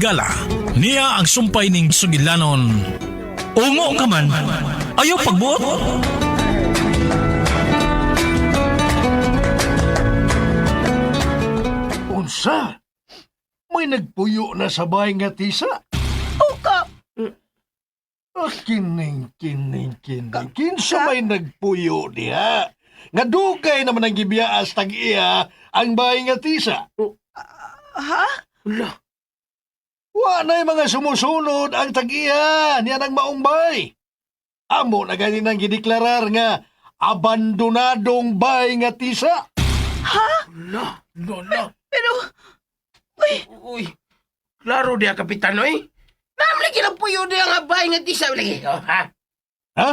higala. Niya ang sumpay ning sugilanon. Ungo ka man, ayaw pagbuot. Unsa? May nagpuyo na sa bahay nga tisa? Oh, Kap! Ah, kining, kining, kining. Kinsa may nagpuyo diha? Nga dugay naman ang gibiyaas tag-iya ang bahay nga tisa. Ha? Hala. Wa na'y mga sumusunod ang tag-iya niya ng maong bay. Amo na gani nang gideklarar nga abandonadong bay nga tisa. Hala. Hala. Pero, Uy. Klaro diya, Kapitan, oy. Naam lagi lang puyo diya nga bahay nga tisa. Lagi. Oh, ha? Ha?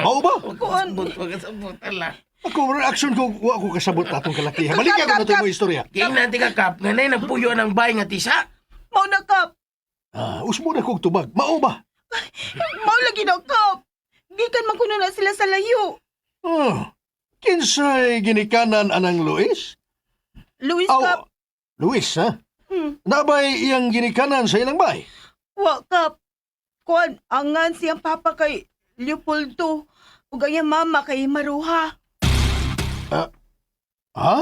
Mao ba? Kuan. Sabot, pagkasabot, ala. Ako, reaction ko, wa ko kasabot atong kalakihan. Balikan ko na ito mo istorya. Kaya natin ka, Kap, nga na'y nagpuyo ng bahay nga tisa. Mao na, Kap. Ah, usmo na kog tubag. Mao ba? Mao lagi na, Kap. Gikan man kuno na sila sa layo. Ah, kinsay ginikanan anang Luis? Luis, Aw, Kap. Luis, ha? Hmm. Nabay iyang ginikanan sa ilang bay. Wa, Kap. Kuan, angan siyang papa kay Leopoldo. Ug ang iyang mama kay Maruha. Ha?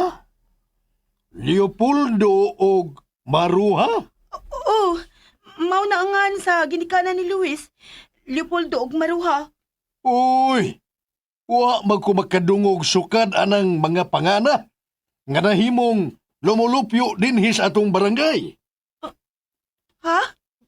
Leopoldo og Maruha? Oo, mao na angan sa ginikanan ni Luis. Leopoldo ug Maruha. Uy! Wa magkumakadungog sukad anang mga pangana nga nahimong lumulupyo dinhi sa atong barangay. Ha?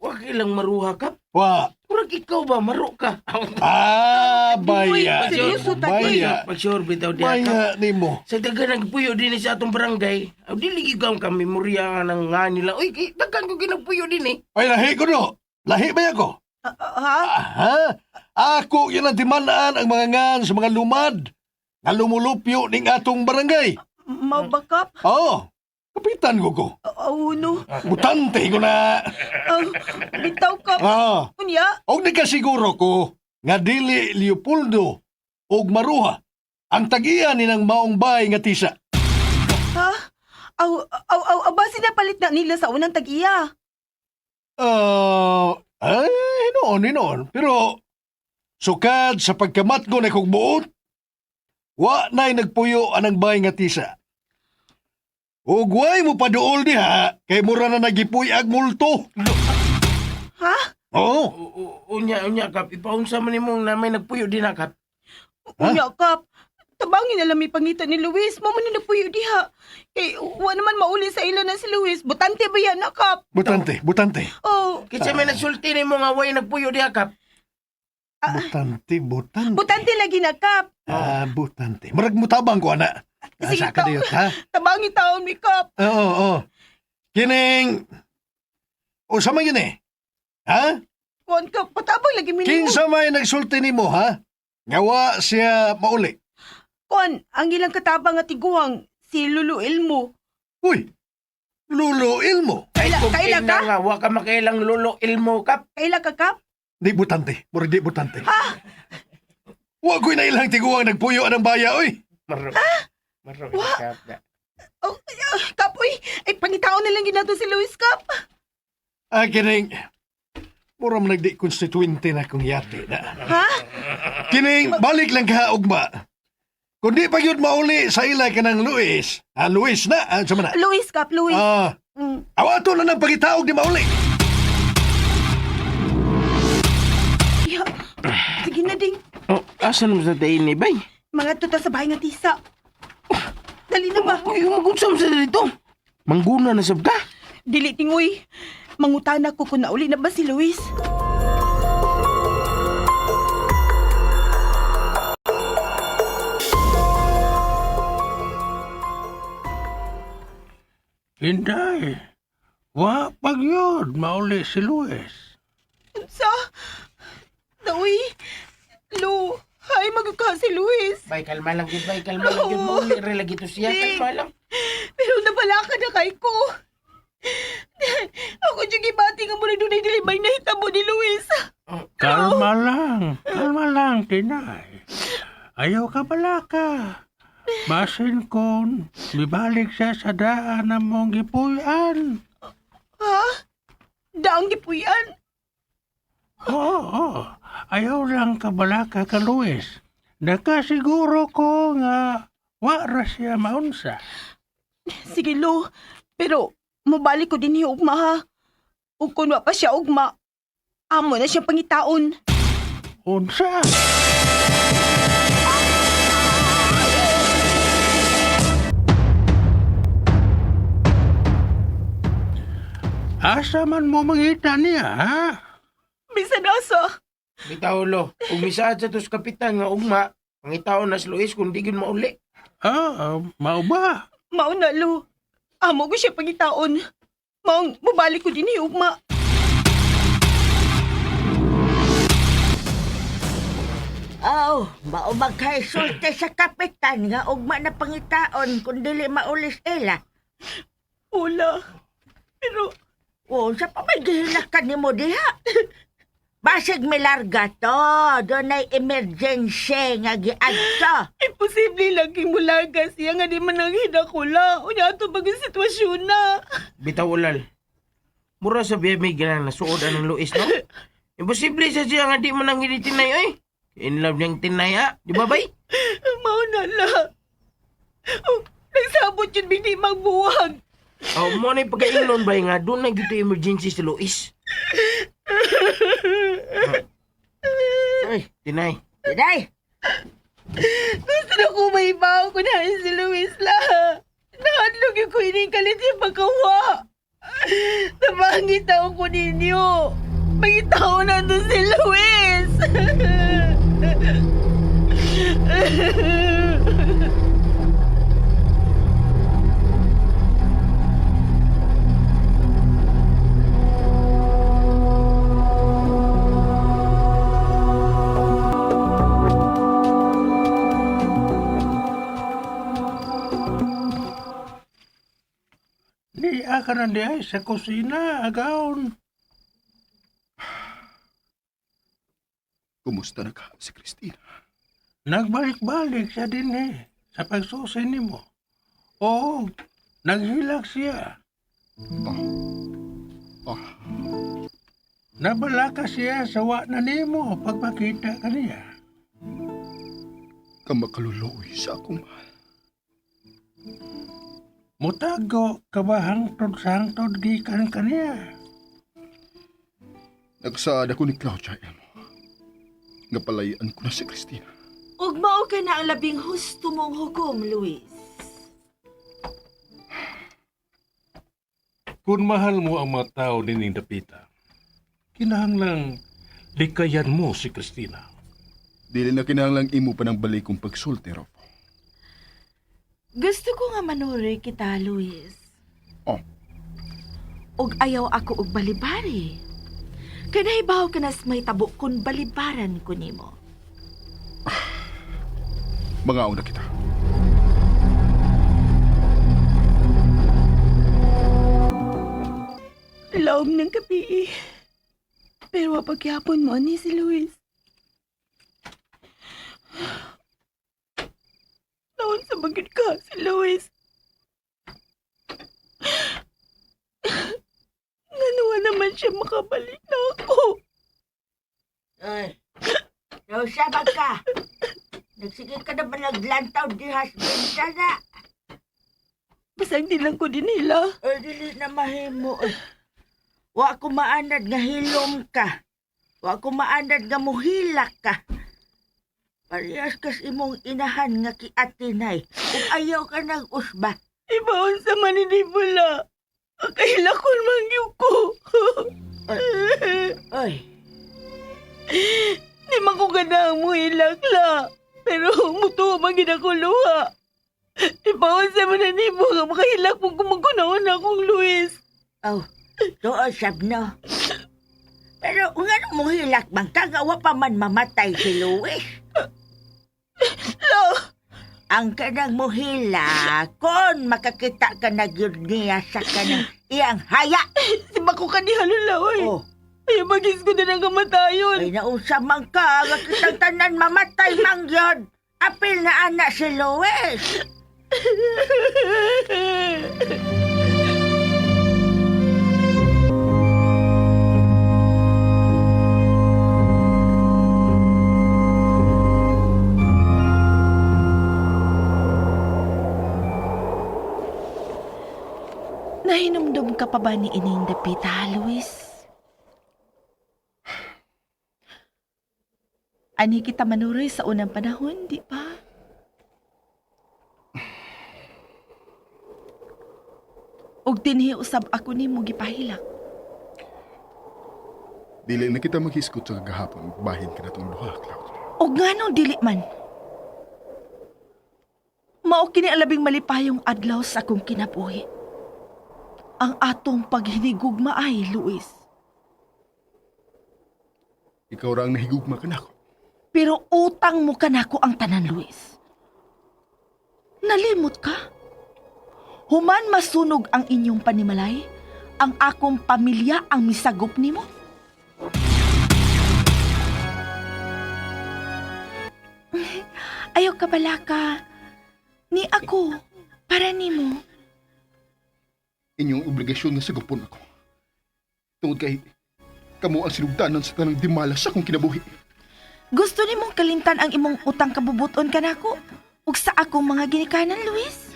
Huwag ilang maruha, Kap. Wa. Murag ikaw ba, maro ka. Ah, baya. Seryoso, tagoy. Baya. Pag-sure, bitaw diya, Kap. Baya nimo. Sa dagan nagpuyo din sa atong barangay, aw dili gyud ka memorya ng nga nila. Uy, daghan ko ginagpuyo din eh. Ay, lahi ko no. Lahi ba ko? Ah, ah, ha? Aha. Ako yun ang timanaan ang mga ngan sa mga lumad nga lumulupyo ning atong barangay. Mao ba, Kap? Oo. Kapitan ko ko. Oh, no. Butante ko na. Ah, bitaw, Kap. Ah. Unya? Og nagkasiguro ko nga dili Leopoldo og Maruha ang tag-iya ni ng maong bay nga tisa. Ha? Aw, aw, aw, aba sinapalit na nila sa unang tag-iya. Ah, ay, hinoon, hinoon. Pero sukad sa pagkamat ko na kog buot, wa na'y nagpuyo anang bay nga tisa. Ug way mo paduol diha kay mura na nagipuy ag multo. Ha? Oo. Unya, unya, Kap. Ipaunsa man nimo na may nagpuyo din na, Kap. Ha? Unya, Kap. Tabangin na lang may pangita ni Luis. Mamo na nagpuyo diha. Kay, wa naman mauli sa ila na si Luis. Butante ba yan na, Kap? Butante, butante. Oh, Kinsa may nagsulti nimo nga way nagpuyo diha, Kap. Butante, butante. butante lagi na, Kap. Ah, butante. Murag mutabang ko ana. Ah, Sige, sa ka Kap. diyot, ha? Tabangin taon mi, Kap. Oo, oo. Kining Usa man yun eh. Ha? Kuan, Kap. Patabang lagi minimo. Kinsa may nagsulti nimo ha? Ngawa siya mauli. Kuan, ang ilang katabang at iguang, si Lulu Ilmo. Uy, Lulo Ilmo. Ay, Kaila- kung kaila ina ka? nga, wa ka makailang lulo ilmo, Kap. Kaila ka, Kap? Di butante. Murag di butante. Ha? Wa ko'y nailang tiguang nagpuyo ang baya, oy. Maro. Maro, Wa? Kap. na. Oh, ay, ah, Kap, uy. Ay, pangitaon na lang yun nato si Luis, Kap. Ah, kining Mura man nagdi konstituente na kong yati na. Ha? Kining balik lang ka ugma. Kung di pa yun mauli sa ila ka ng Luis, ah, Luis na, ah, sa mana. Luis, Kap, Luis. Ah, awato na ng pagitaog di mauli. Ya. Sige na ding. Oh, asa naman sa tayo ni, bay? Mga tuta sa bahay nga tisa. Dali na ba? Uy, magunsa mo sa dito. Mangguna na sab ka. Dili tingoy. Mangutana ko kung nauli na ba si Luis. Inday, wa pag yun, mauli si Luis. Unsa? Naui. Lu, hay magka si Luis. Bay, kalma lang yun, bay. Kalma lang yun. Mauli rin lagi to siya. Di. Kalma lang. Pero napala ka na kay ko. Ako dyan gibati nga muna doon ay dilibay na hitabo ni Luis. Kalma lang, Tinay. Ayaw ka balaka. Basin kon, mibalik siya sa daan na mong gipuy-an. Ha? Daang gipuyan. Oo, oo. Ayaw lang kabalaka ka, Luis. Nakasiguro ko nga wa ra siya maunsa. Sige, Lo. Pero, mabalik ko din hi ugma ha. Ug kun wa pa siya ugma, amo na siya pangitaon. Unsa? Asa man mo mangita niya, ha? Bisan asa. Bitaw lo, ug misaad sa tos kapitan nga ugma, pangitaon na si Luis kung di gyud mauli. Ah, mao ba? Mao na, Lo. Amo ko siya pangitaon. Maong, mabalik ko din hi ugma. Aw, mao magkaisulti sa kapitan nga ugma na pangitaon kung dili maulis ila. Wala. Pero, O, sa pa may gihilakan nimo diha? Basig milarga to, dunay emergency nga giadto. imposible lagi mulaga siya nga di man ang hinakula. Unya ato bagong sitwasyon na. Bitaw ulal. Mura sa biya may ginang nasuod anang Luis, no? Imposible sa siya nga di man ang hindi tinay, oy. In love niyang tinay, ha? Di ba, bay? Mao na la. Oh, nagsabot yun bigli magbuwag. Oh, mo na yung pagkaingnon, bay, nga doon na gito emergency si Luis. Uy, Tinay. tinay, Gusto na ko may ibaw ko na si Luis la. Nahadlog yung ko ining kalit yung pagkawa. Nabangitaw ko ninyo. Pangitaw na doon si Luis. Di ka na diay sa kusina, agaon. Kumusta na ka si Christina? Nagbalik-balik siya din eh, sa pagsusi nimo. Oo, naghilak siya. Ah, Nabalaka siya sa wa na nimo pagpakita kaniya. kamakaluloy sa akong mahal. Mutago ka ba hangtod sa hangtod gikan kaniya? Nagsaad ako ni Claudia Elmo. Nga palayan ko na si Christina. Ug mao ka na ang labing husto mong hukom, Luis. Kung mahal mo ang mga tao nining dapita, kinahanglang likayan mo si Christina. Dili na kinahanglang imo pa ng balik kong pagsulti, Rofo. Gusto ko nga manuroy kita, Luis. Oh. Ug ayaw ako og balibari. Kay nahibaw ka nas may tabo kun balibaran ko nimo. Mga una kita. Laom ng kapi. Pero pagyapon mo ni si Luis. Naon sa bagid ka si Luis. Nganuwa naman siya makabalik na ako. Uy, nausabag ka. Nagsige ka na ba naglantaw diha sa bintana? Basang di lang ko din nila. Uy, dili na mahimo. Uy. Wa ko maanad nga hilom ka. Wa ko maanad nga muhilak ka. Parehas kas imong inahan nga kiatinay. Ug ayaw ka nang usba. Ibaon sa maninibula. Kailakon mangyo ko. Uy, Di man ko ganang mo ilakla. Pero mutuo man gid ako luha. Ipaon sa mananibo nga makahilak mo kumagunaon akong Luis. aw, tuo sab no. Pero ngano mo hilak bang ka nga wa pa man mamatay si Luis? Lo, Ang kanang muhila kon makakita ka na gyud niya sa kanang iyang haya. si bako ka ni halula oy. Oh, Ay, magis ko na ng kamatayon. ay nausa man ka nga kitang tanan mamatay man gyud. Apil na anak si Luis. ka pa ba ni ining dapita, Luis? Ani kita manuroy sa unang panahon, di ba? Ug dinhi usab ako nimo gipahilak. Dili na kita maghisgot sa kagahapon. Bahin ka na itong duha, Claudia. Og nganong dili man. Mao kini ang labing malipayong adlaw sa akong kinabuhi. Ang atong paghinigugma ay, Luis. Ikaw ra ang nahigugma ka nako. Pero utang mo kanako ang tanan, Luis. Nalimot ka? Human masunog ang inyong panimalay, ang akong pamilya ang misagop nimo? Ayaw ka balaka. Ni ako, para nimo. Inyong obligasyon nga sagupon ako. Tungod kay kamo ang sinugdanan sa tanang dimala sa akong kinabuhi. Gusto nimong kalimtan ang imong utang kabubuton kanako ug sa akong mga ginikanan, Luis?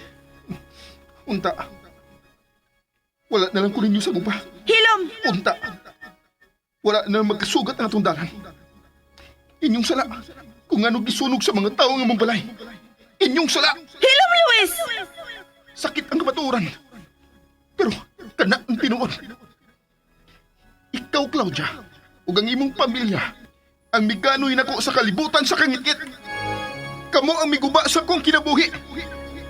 Unta. Wala na lang ko ninyo sa gupa. Hilom! Unta. Wala na lang magkasugat ang atong dalan. Inyong sala. Kung ano gisunog sa mga tao nga mong balay. Inyong sala. Hilom, Luis! Sakit ang kamatuoran. Pero kana ang tinuod. Ikaw, Claudia, ug ang imong pamilya, ang miganoy nako sa kalibutan sa kangitngit. Kamo ang miguba sa akong kinabuhi.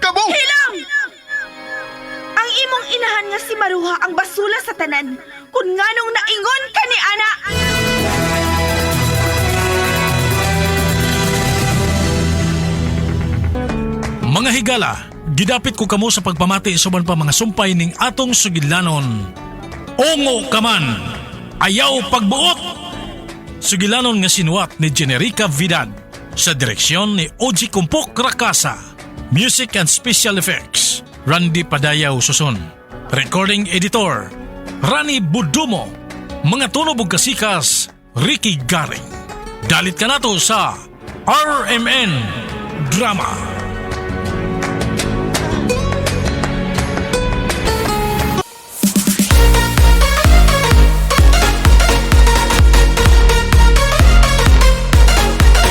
Kamo! Hilom! Ang imong inahan nga si Maruha ang basula sa tanan. Kung nganong naingon ka ni Ana! Mga higala, gidapit ko kamo sa pagpamati sa uban pa mga sumpay ning atong sugilanon. Ungo ka man, ayaw pagbuot! Sugilanon nga sinuwat ni Generica Vidad sa direksyon ni Oji Kumpok Rakasa. Music and Special Effects, Randy Padayaw Susun. Recording Editor, Rani Budumo. Mga tunog ug kasikas, Ricky Garing. Dalit ka nato sa RMN Drama.